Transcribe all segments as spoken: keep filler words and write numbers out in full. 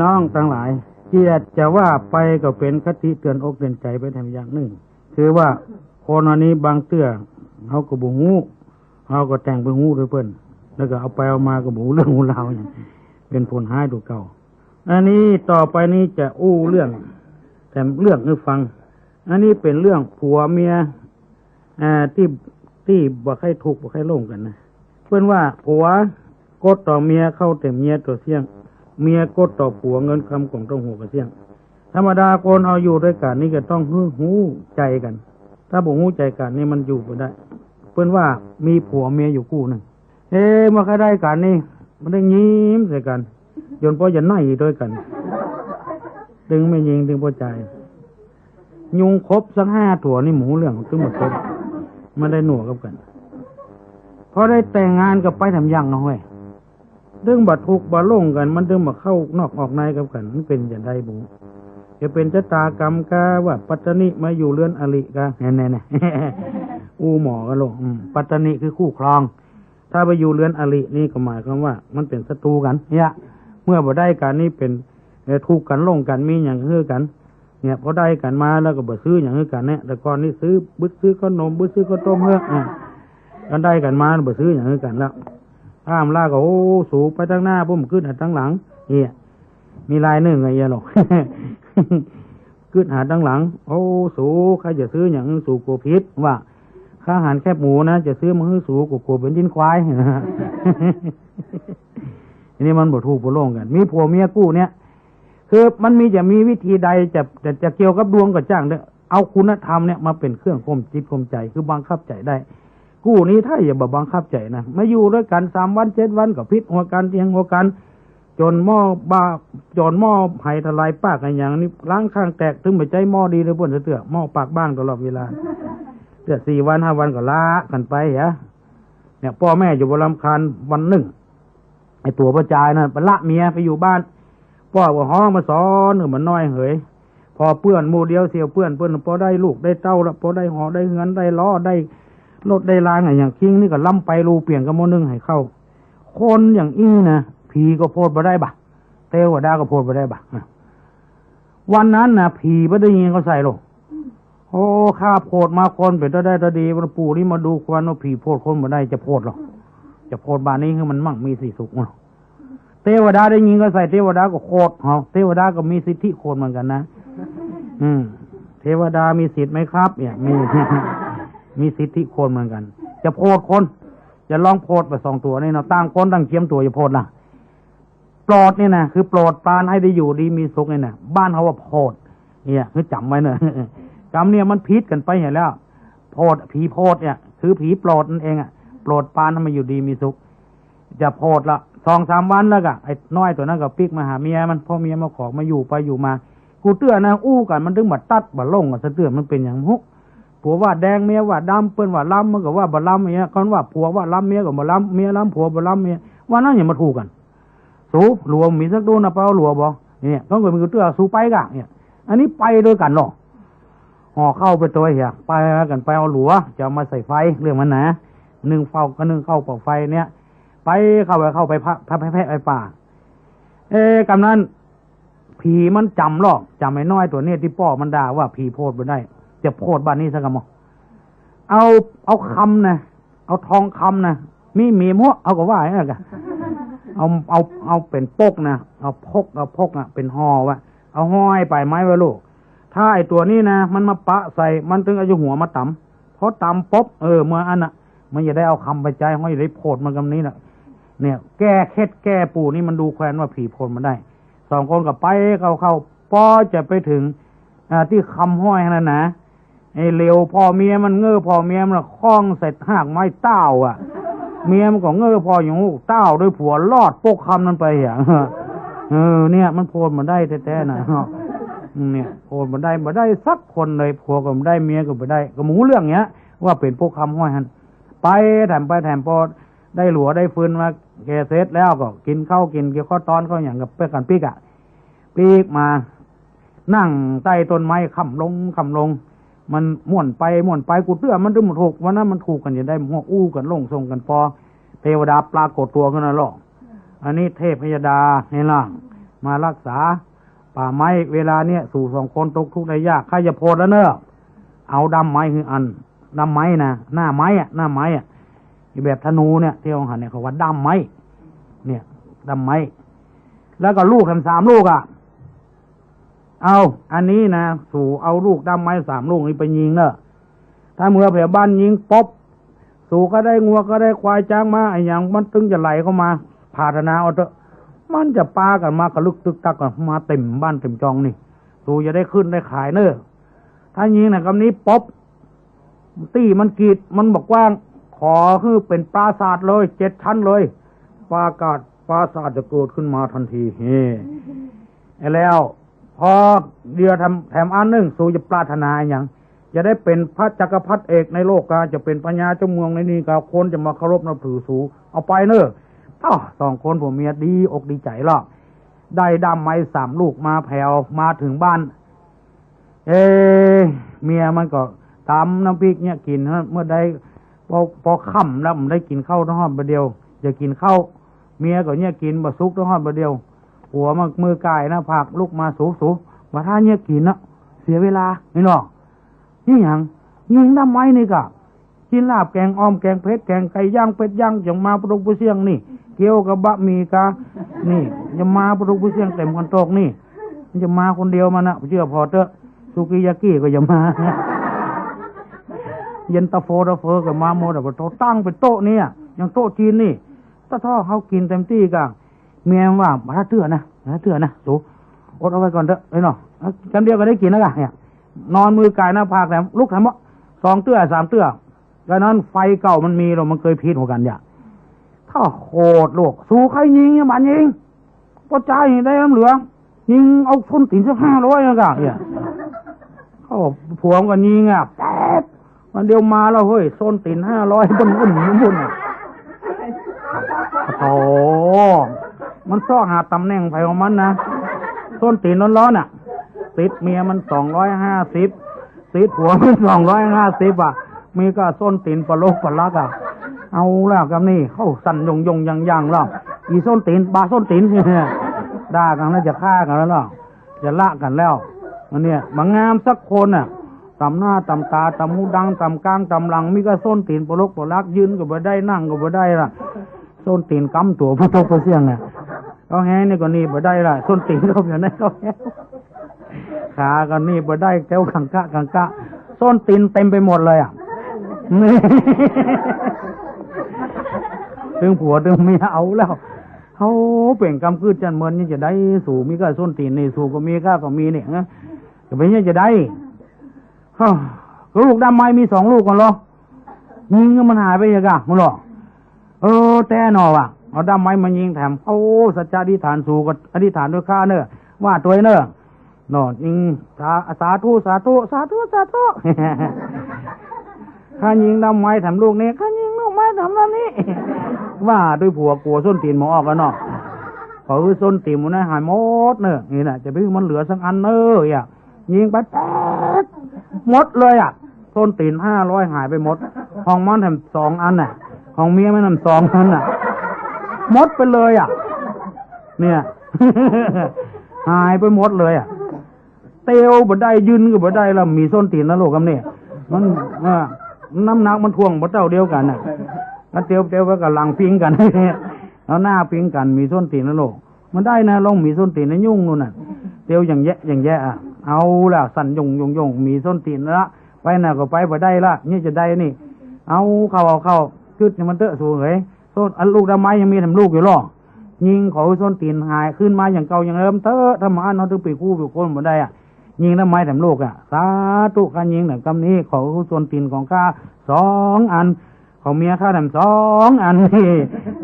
น้องตังหลาย เจียดจะว่าไปก็เป๋นคติเตื๋อนอกเตื๋อนใจ๋ไปแถมอย่างนึ่ง คือว่าคนอันนี้บางเตื้อ เฮาก็บ่ฮู้ เฮาก็แต่งไปฮู้ตวยเปิ้น แล้วก็เอาไปเอามาก็บ่ฮู้เรื่องฮู้ราวหยัง เป๋นผลฮ้ายตั๋วเก่า อันนี้ต่อไปนี้จะอู้เรื่อง แถมเรื่องหื้อฟัง อันนี้เป๋นเรื่องผัวเมีย อ่า ตี้ ตี้บ่ใค่ทุกข์บ่ใค่โล่งกั๋นนะ เปิ้นว่าผัวโกรธต่อเมียเข้าแต่เมียตั๋วเสี้ยง เมียโกรธต่อผัวเงินคำของต้องหัวก็เสี้ยง ธรรมดาคนเฮาอยู่ตวยกั๋นนี่ก็ต้องหื้อฮู้ใจ๋กั๋น ถ้าบ่ฮู้ใจ๋กั๋นนี่มันอยู่บ่ได้ เปิ้นว่ามีผัวเมียอยู่กู้นึ่ง เอ๊ะ เมื่อใค่ได้กั๋นนี่ มันได้ยิ้มใส่กั๋น จ๋นป้อจะไหน้ตวยกั๋น ตึงแม่ญิงตึงป้อจาย ยุงครบสักห้าตั๋วนี่หมู่เรื่องตึงบ่ครบ มันได้หนัวกับกั๋น พอได้แต่งงานก็ไปแถมอย่างนะเฮ้ย ตึงบ่ทุกข์บ่โล่งกั๋น มันตึงบ่เข้านอกออกในกับกั๋น มันเป๋นจะใดบุ จะเป๋นจะต๋ากรรมกาว่าปัตตนิมาอยู่เฮือนอริกา แน่ๆๆ อู้หมอกั๋นโลก อืม ปัตตนิคือคู่ครอง ถ้าไปอยู่เฮือนอรินี่ก็หมายความว่ามันเป๋นศัตรูกั๋นเนี่ย เมื่อบ่ได้กั๋นนี่เป๋น เอ่อ ทุกข์กั๋นโล่งกั๋น มีหยังหื้อกั๋น เนี่ย พอได้กั๋นมาแล้วก็บ่ซื้อหยังหื้อกั๋นเนี่ย แต่ก่อนนี่ซื้อบึด ซื้อข้าวหนมบึด ซื้อข้าวต้มหื้อ อ่ะ กั๋นได้กั๋นมาบ่ซื้อหยังหื้อกั๋นแล้ว ถ้าอำลาก็ โอ้ สูไปตังหน้า ผมกึ๊ดหาตังหลัง เนี่ย มีลายนึ่งไอ้เอี้ยหรอก กึ๊ดหาตังหลัง โอ้ สู ใค่จะซื้อหยังหื้อสูกั๋วผิด ว่า ข้าหันแคบหมูนะ จะซื้อมาหื้อสูกั๋ว กั๋วเป๋นจิ๊นควาย อันนี้มันบ่ทุกข์บ่โล่งกั๋น มีผัวเมียกู้เนี่ย คือมันมี จะมีวิธีใด จะ จะ จะเกี่ยวกับดวงก็จ้างเต๊อะ เอาคุณธรรมเนี่ยมาเป๋นเครื่องข่มจิตข่มใจ๋ คือบังคับใจ๋ได้ กู้นี้ถ้าอย่าบ่บังคับใจ๋นะ มาอยู่ตวยกั๋นสามวันเจ็ดวันก็ผิดหัวกั๋นเถียงหัวกั๋น จ๋นหม้อบ่า จ๋นหม้อไหทลายปากอะหยังนี่ ล้างข้างแตก ตึงบ่ใจ้หม้อดีเลยป้นเตื้อ หม้อปากบ้างตลอดเวลา เตื้อสี่วันห้าวันก็ละกั๋นไปอะ เนี่ย ป้อแม่อยู่บ่รำคาญ วันนึ่ง ไอ้ตั๋วป้อจายนั่นไปละเมียไปอยู่บ้าน ป้อก็ฮ้องมาสอนหื้อมันน้อยเหย ผ่อเปื้อนหมู่เดียวเสี่ยวเปื้อน เปิ้นพอได้ลูกได้เต้าละ พอได้หอได้เฮือนได้ล้อได้รถได้รางอะ อย่างคิงนี่ก็ล้ำไปลูเปียงกับหม้อนึ่งหื้อเข้า คนอย่างอี้นะ ผีก็โผดบ่ได้บ่ะ เตวดาก็โผดบ่ได้บ่ะ วันนั้นนะ ผีบ่ได้ยินเขาใส่หรอก โอ้ ข้าโผดมาคนเป๋นตาได้ตาดี วันปู่นี่มาดูควันว่าผีโผดคนบ่ได้ จะโผดหรอ จะโผดบ่านี้หื้อมันมั่งมีสีสุขเนาะ เตวดาได้ยินก็ใส่ เตวดาก็โผด เฮา เตวดาก็มีสิทธิโผดเหมือนกั๋นนะ อืม เทวดามีสิทธิ์ไหมครับ เนี่ย มี มีสิทธิโผดเหมือนกั๋น จะโผดคน จะลองโผดบ่าสองตั๋วนี่เนาะ ต่างคนต่างเจียมตั๋วจะโผดล่ะ โผดนี่นะ คือโผดปานหื้อได้อยู่ดีมีสุขนี่นะ บ้านเฮาว่าโผด เนี่ย หื้อจ๋ำไว้เนาะ กำเนี่ยมันผิดกั๋นไปเหียแล้ว โผด ผีโผดเนี่ย คือผีโผดนั่นเองอะ โผดปานหื้อมาอยู่ดีมีสุข จะโผดละ สองสามวันแล้วก็ ไอ้น้อยตั๋วนั้นก็ปิ๊กมาหาเมียมัน พ่อเมียมาขอมาอยู่ไปอยู่มา กูเตื้อนะ อู้กั๋นมันตึงบ่ตัดบ่ลงกั๋นสักเตื้อ มันเป๋นหยังฮุ ผัวว่าแดงเมียว่าดำ เปิ้นว่าล้ำมันก็ว่าบ่ล้ำอย่างเงี้ย คนว่าผัวว่าล้ำเมียก็บ่ล้ำ เมียล้ำผัวบ่ล้ำเมีย ว่านั้นอย่ามาถูกกั๋น สู หลัวมีสักดูนะ เปาหลัวบ่ เนี่ย ต้องเกิดมีกูเตื้อ สูไปก่ะ เนี่ย อันนี้ไปตวยกั๋นหรอก ห่อข้าวไปตวยเหีย ไปกั๋นไปเอาหลัว จะเอามาใส่ไฟ เรื่องมันนะ นึ่งข้าวก็นึ่งข้าวเป่าไฟเนี่ย ไปเข้าไป เข้าไปพะ พะ แพะ แพะไปป่า เอ๊ะ กำนั้น ผีมันจ๋ำหรอก จ๋ำไอ้น้อยตั๋วเนี่ยตี้ป้อมันด่าว่าผีโผดบ่ได้ จะโผดบ่านี้สักกำมอ เอา เอาคำนะ เอาทองคำนะ มี มีหมวก เอาก็ว่าอย่างนั้นกะ เอา เอา เอาเป๋นปกนะ เอาปก เอาปกอะ เป๋นห่อวะ เอาห้อยไปไม้ไว้ลูก ถ้าไอ้ตั๋วนี้นะ มันมาปะใส่ มันตึงเอาหัวมาต๋ำ พอต๋ำปุ๊บ เออ เมื่ออันน่ะ มันจะได้เอาคำไปใจ๊ ห้อยได้โผดมันกำนี้แหละ เนี่ย แก้เคล็ดแก้ปู่นี่มันดูแควนว่าผีโผดมันได้ สองคนก็ไปเข้าเข้า ปอจะไปเถิง อ่า ตี้คำห้อยหั้นนะ ไอ้เหลียวผ่อเมียมัน เง้อผ่อเมียมัน ค้องใส่ฮากไม้เต้าอะ เมียมันก็เง้อผ่ออยู่ฮากเต้า ตวยผัวลอดปกคำนั้นไปอะ เออ เนี่ย มันโผดมันได้แต๊ๆ นะ เนี่ย โผดมันได้ บ่ได้สักคนเลย ผัวก็บ่ได้ เมียก็บ่ได้ ก็บ่ฮู้เรื่องเนี้ย ว่าเป๋นปกคำห้อยหั้น ไปแถมไปแถมปอได้หลัวได้ฟืนมาแก่เสร็จแล้วก็กิ๋นข้าวกิ๋นเกี๊ยวข้าวตอนข้าวหยังก็ไปกั๋นปิ๊กอะ ปิ๊กมา นั่งใต้ต้นไม้ค่ำลงค่ำลง มันม่วนไปม่วนไป กูเตื้อมันตึงบ่ถูก วันนั้นมันถูกกั๋นจะได้ หัวอู้กั๋นลงส่งกั๋นปอ เตวดาปรากฏตั๋วขึ้นมาหรอก อันนี้เทพพยดาในร่าง มาฮักษาป่าไม้ เวลาเนี้ย สูสองคนตกทุกข์ได้ยาก ใค่จะโผดแล้วเน่อ เอาด้ามไม้หื้ออัน ด้ามไม้นะ หน้าไม้อะ หน้าไม้อะ แบบธนูเนี่ย ตี้เฮาหันเนี่ย เขาว่าด้ามไม้ เนี่ย ด้ามไม้ แล้วก็ลูกแถมสามลูกอะ เอา อันนี้นะ สูเอาลูกด้ามไม้สามลูกนี้ไปยิงเน่อ ถ้าเมื่อแผวบ้านยิงป๊บ สูก็ได้งัวก็ได้ควายจ๊างมา อะหยังมันตึงจะไหลเข้ามา ผาดถนาเอาเต๊อะ มันจะปากั๋นมากระลึกตึกตักกั๋นมาเต็มบ้านเต็มจองนี่ สูจะได้ขึ้นได้ขายเน่อ ถ้ายิงนะ กำนี้ป๊บ ตี้มันกีด มันบ่กว้าง ขอหื้อเป๋นปราสาทเลย เจ็ดชั้นเลย ปราสาท ปราสาทจะเกิดขึ้นมาทันที เฮ้ แล้ว พอเดี๋ยวแถม แถมอันนึ่ง สูจะปรารถนาอะหยัง จะได้เป๋นพระจักรพรรดิเอกในโลกกา จะเป๋นพญาเจ้าเมืองในนี้กา คนจะมาเคารพนับถือสู เอาไปเน่อ อ้อ สองคนผัวเมียดีอกดีใจ๋ละ ได้ด้ามไม้สามลูกมาแผว มาเถิงบ้าน เอ๊ะ เมียมันก็ต๋ำน้ำพริกเนี่ยกิ๋น เมื่อใด พอ พอค่ำแล้วมันได้กิ๋นข้าวต้องฮอดบ่าเดี่ยว จะกิ๋นข้าว เมียก็เนี่ยกิ๋นบ่สุกต้องฮอดบ่าเดี่ยว ผัวมันมือก่ายหน้าผากลุกมา สู สู บ่าถ้าเนี่ยกิ๋นนะ เสียเวลา นี่เนาะ นี่หยัง ยิงด้ามไม้นี่กา กิ๋นลาบแก๋งอ่อมแก๋งเผ็ดแก๋งไก่ย่างเป็ดย่าง จะมาปลาดุกปลาเสี้ยงนี่ เกี๊ยวกับบะหมี่กา นี่ จะมาปลาดุกปลาเสี้ยงเต็มคันโตกนี่ มันจะมาคนเดียวมันนะ เจื้อผ่อเต๊อะ สุกี้ยากี้ก็จะมา เย็นตาโฟตาเฟอก็มาหมดอะ ปะโถตั้งเป๋นโต๊ะเนี่ย อย่างโต๊ะจีนนี่ ตะท่อเขากิ๋นเต็มตี้กา เมียมันว่า บ่าถ้าเตื้อนะ บ่าถ้าเตื้อนะ สู อดเอาไว้ก่อนเต๊อะ เอ้ยเนาะ กำเดียวก็ได้กิ๋นแล้วกา เนี่ย นอนมือก่ายหน้าผากแถม ลุกแถมบ่า สองเตื้อสามเตื้อ ก็นั้นไฟเก่ามันมีแล้ว มันเกยผิดหัวกั๋นอย่า ถ้าโหดลูก สูใค่ยิงเนี่ย มันยิง ป้อจ้ายิงได้น้ำเหลือง ยิงเอาส้นตี๋นสักห้าร้อยนะกา เนี่ย เขาผัวมันก็ยิงอะ แป๊บ มันเดียวมาแล้ว เฮ้ย ส้นตี๋นห้าร้อย บุ่นบุ่นบุ่นอะ โอ้โห มันซอกหาต๋ำแหน่งไผของมันนะ ส้นตี๋นร้อนๆ น่ะ ติดเมียมันสองร้อยห้าสิบ ติดผัวมันสองร้อยห้าสิบ อ่ะ มีก้าส้นตี๋นปะลกปะลักอ่ะ เอาแล้วกำนี้เข้าสั่นยงยงยังยังแล้ว อีส้นตี๋น บ่าส้นตี๋น ด่ากั๋นแล้วจะฆ่ากั๋นแล้วเนาะ จะละกั๋นแล้ว มันเนี่ย บ่งามสักคนน่ะ ต๋ำหน้าต๋ำต๋า ต๋ำหูดัง ต๋ำก้าง ต๋ำหลัง มีก้าส้นตี๋นปะลกปะลัก ยืนก็บ่ได้ นั่งก็บ่ได้ละ ส้นตี๋นกำตั๋วปะตกปะเสี้ยงน่ะ เขาแฮ้นี่ก็หนีบ่ได้ละ ส้นตี๋นเขาอยู่ไหนเขาแฮ้ ขาก็หนีบ่ได้ แก้วกังกะกังกะ ส้นตี๋นเต็มไปหมดเลยอ่ะ ตึงผัวตึงเมียเอาแล้ว เขาเป๋นกำกึ๊ดจั้นเมินนี่จะได้สู มีก้าส้นตี๋นนี่ สูก็มี ข้าก็มีนี่นะ จะเป๋นเนี่ยจะได้ ฮะ ก็ลูกด้ามไม้มีสองลูกกั๋นเหรอ ยิงมันหายไปยังกะ มึงเหรอ เออ แต๊หนอว่ะ เอาด้ามไม้มายิงแถม โอ้ สัจจะอธิษฐานสูก็อธิษฐานด้วยข้าเน่อ ว่าตวยเน่อ เนาะ ยิง สา สาธุ สาธุ สาธุ สาธุ ข้ายิงด้ามไม้แถมลูกนี้ ข้ายิงลูกไม้แถมด้ามนี้ ว่าตวยผัวกั๋วส้นตี๋นบ่ออกแล้วเนาะ เออ ส้นตี๋นมันหายหมดเน่อ นี่แหละ จะไปหื้อมันเหลือสักอันเน่อ อ่ะ ยิงไปแป๊ด หมดเลยอ่ะ ส้นตี๋นห้าร้อยหายไปหมด ของมันแถมสองอันน่ะ ของเมียมันแถมสองอันน่ะ หมดไปเลยอ่ะ เนี่ย หายไปหมดเลยอ่ะ เตียวบ่ได้ ยืนก็บ่ได้แล้ว มีส้นตี๋นนะลูกกำนี้ มัน อ่า น้ำหนักมันถ่วงบ่เต้าเดียวกั๋นน่ะ มันเตียว เตียวไปกับหลังพิงกั๋น เอาหน้าพิงกั๋น มีส้นตี๋นนะลูก มันได้นะ ลองมีส้นตี๋นในยุ่งนู่นน่ะ เตียวอย่างแยะอย่างแยะอ่ะ เอาละ สั่นยงยงยง มีส้นตี๋นละ ไปน่ะก็ไปบ่ได้ละ นี่จะได้นี่ เอาเข้า เอาเข้า กึ๊ดให้มันเต๊อะสูงเอ๋ย ส้น อันลูกด้ามไม้ยังมีแถมลูกอยู่หรอ ยิงเขาส้นตี๋นหายคืนมาอย่างเก่าอย่างเดิมเต๊อะ ถ้ามาอั้นเขาตึงปีกู้ปีคนบ่ได้อ่ะ ยิงด้ามไม้แถมลูกอ่ะ สาธุ ข้ายิงแถมกำนี้ ขอส้นตี๋นของข้าสองอัน ของเมียข้าแถมสองอันนี่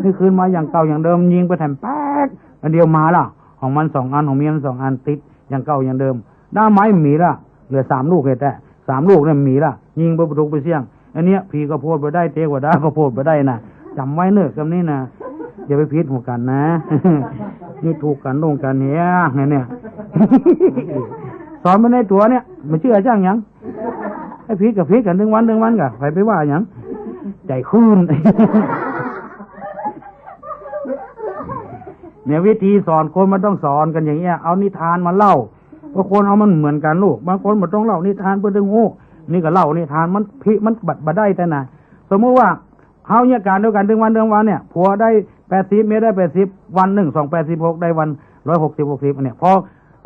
นี่คืนมาอย่างเก่าอย่างเดิม ยิงไปแถมแป๊ก อันเดียวมาละ ของมันสองอัน ของเมียมันสองอัน ติดอย่างเก่าอย่างเดิม ด้ามไม้มีละ เหลือสามลูกแต๊ๆ สามลูกเนี่ยมีละ ยิงไปปะตกปะเสี้ยง อันเนี้ย ผีก็โผดบ่ได้ เตวดาก็โผดบ่ได้นะ จ๋ำไว้เน่อกำนี้นะ อย่าไปผิดหัวกั๋นนะ นี่ถูกกั๋นลงกั๋นเหีย เนี่ย สอนไปในตั๋วเนี่ย บ่เจื้อจ้างหยัง ให้ผิดก็ผิดกั๋นตึงวันตึงวันก่ะ ใผไปว่าหยัง ใจ๋คืน เนี่ย วิธีสอนคนมันต้องสอนกั๋นอย่างเงี้ย เอานิทานมาเล่า เพราะคนเฮามันเหมือนกั๋นลูก บางคนบ่ต้องเล่านิทานเปิ้นตึงฮู้ นี่ก็เล่านิทาน มันผิด มันบ่ บ่ได้แต๊นะ สมมุติว่าเฮาเยียะก๋านเดียวกั๋นตึงวันตึงวันเนี่ย ผัวได้แปดสิบ เมียได้แปดสิบ วันนึ่ง สองแปดสิบหก ได้วันร้อยหกสิบ หกสิบ อันเนี่ย พอ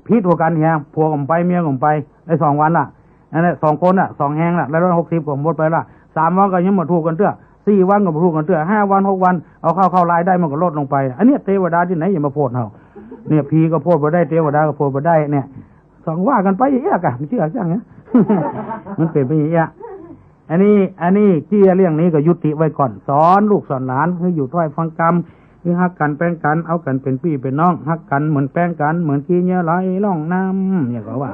ผิดหัวกั๋นเหีย ผัวก็บ่ไป เมียก็บ่ไป ได้สองวันละ อันเนี่ย สองคนน่ะ สองแฮงละ ได้ร้อยหกสิบ ก็หมดไปละ สามวันก็ยังบ่ถูกกั๋นเตื้อ สี่วันก็บ่ถูกกั๋นเตื้อ ห้าวัน หกวัน เอาเข้า เข้ารายได้มันก็ลดลงไป อันเนี้ย เตวดาตี้ไหนจะมาโผดเฮา เนี่ย ผีก็โผดบ่ได้ เตวดาก็โผดบ่ได้เนี่ย สองว่ากั๋นไปอย่างเงี้ยกะ บ่เจื้อจังนะ มันเป๋นไปอย่างเงี้ย อันนี้ อันนี้ เรื่องนี้ก็ยุติไว้ก่อน สอนลูกสอนหลานหื้ออยู่ถ้อยฟังกำ หื้อฮักกั๋นแปงกั๋น เอากั๋นเป๋นปี้เป๋นน้อง ฮักกั๋นเหมือนแปงกั๋น เหมือนขี้เหยื่อไหลล่องน้ำ อย่างก็ว่า